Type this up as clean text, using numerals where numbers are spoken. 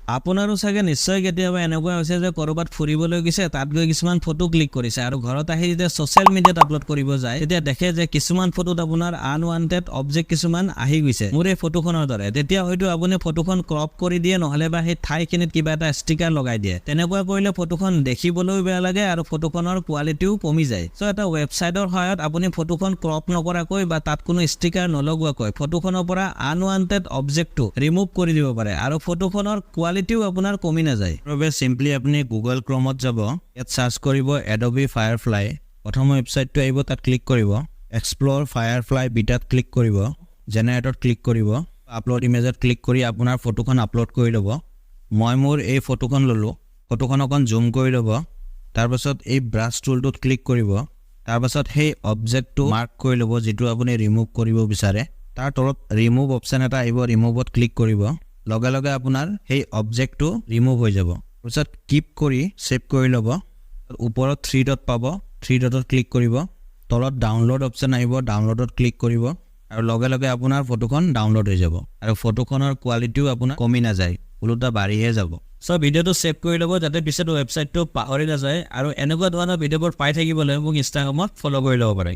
আপোনাৰো চাগে নিশ্চয় কেতিয়াবা এনেকুৱা হৈছে যে ক'ৰবাত ফুৰিবলৈ গৈছে, তাত গৈ কিছুমান ফটো ক্লিক কৰিছে আৰু ঘৰত আহি যেতিয়া ছ'চিয়েল মিডিয়াত আপলোড কৰিব যায়, তেতিয়া দেখে যে কিছুমান ফটোত আপোনাৰ আনৱান্টেড অবজেক্ট কিছুমান আহি গৈছে, মোৰ এই ফটোখনৰ দৰে। তেতিয়া হয়তো আপুনি ফটোখন ক্ৰপ কৰি দিয়ে, নহ'লে বা সেই ঠাইখিনিত কিবা এটা ষ্টিকাৰ লগাই দিয়ে। তেনেকুৱা কৰিলে ফটোখন দেখিবলৈও বেয়া লাগে আৰু ফটোখনৰ কোৱালিটিও কমি যায়। চ' এটা ৱেবছাইটৰ সহায়ত আপুনি ফটোখন ক্ৰপ নকৰাকৈ বা তাত কোনো ষ্টিকাৰ নলগোৱাকৈ ফটোখনৰ পৰা আনৱান্টেড অবজেক্টটো ৰিমুভ কৰি দিব পাৰে আৰু ফটোখনৰ কোৱালিটিও আপোনাৰ কমি নাযায়। বাবে চিম্পলি আপুনি গুগল ক্ৰমত যাব, ইয়াত চাৰ্চ কৰিব এডবি ফায়াৰফ্লাই। প্ৰথম ৱেবছাইটটো আহিব, তাত ক্লিক কৰিব। এক্সপ্ল'ৰ ফায়াৰফ্লাই বিটাত ক্লিক কৰিব, জেনেৰেটত ক্লিক কৰিব, আপলোড ইমেজত ক্লিক কৰি আপোনাৰ ফটোখন আপলোড কৰি ল'ব। মই মোৰ এই ফটোখন ল'লোঁ। ফটোখন অকণ জুম কৰি ল'ব। তাৰপাছত এই ব্ৰাছ টুলটোত ক্লিক কৰিব। তাৰপাছত সেই অবজেক্টটো মাৰ্ক কৰি ল'ব যিটো আপুনি ৰিমুভ কৰিব বিচাৰে। তাৰ তলত ৰিমুভ অপশ্যন এটা আহিব, ৰিমুভত ক্লিক কৰিব। লগে লগে আপোনাৰ সেই অবজেক্টটো ৰিমুভ হৈ যাব। তাৰপিছত কিপ কৰি ছেভ কৰি ল'ব। ওপৰত থ্ৰী ডট পাব, থ্ৰী ডটত ক্লিক কৰিব। তলত ডাউনলোড অপশ্যন আহিব, ডাউনলোডত ক্লিক কৰিব আৰু লগে লগে আপোনাৰ ফটোখন ডাউনলোড হৈ যাব আৰু ফটোখনৰ কোৱালিটিও আপোনাৰ কমি নাযায়, ওলোটা বাঢ়িহে যাব। চ' ভিডিঅ'টো ছেভ কৰি ল'ব যাতে পিছত ৱেবছাইটটো পাহৰি নাযায় আৰু এনেকুৱা ধৰণৰ ভিডিঅ'বোৰ পাই থাকিবলৈ মোক ইনষ্টাগ্ৰামত ফ'ল' কৰি ল'ব পাৰে।